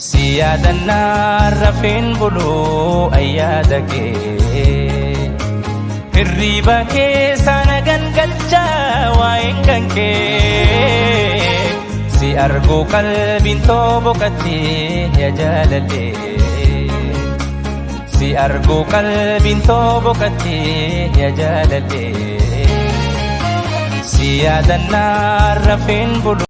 Si yaadannaa rafeen buluu ayyaada kee, hirriiba keessa na gangalchaa waa'een kan kee. Si arguu qalbiin too boqottee yaa jaalallee. Si arguu qalbiin too boqottee yaa jaalallee. Si yaadannaa rafeen buluu.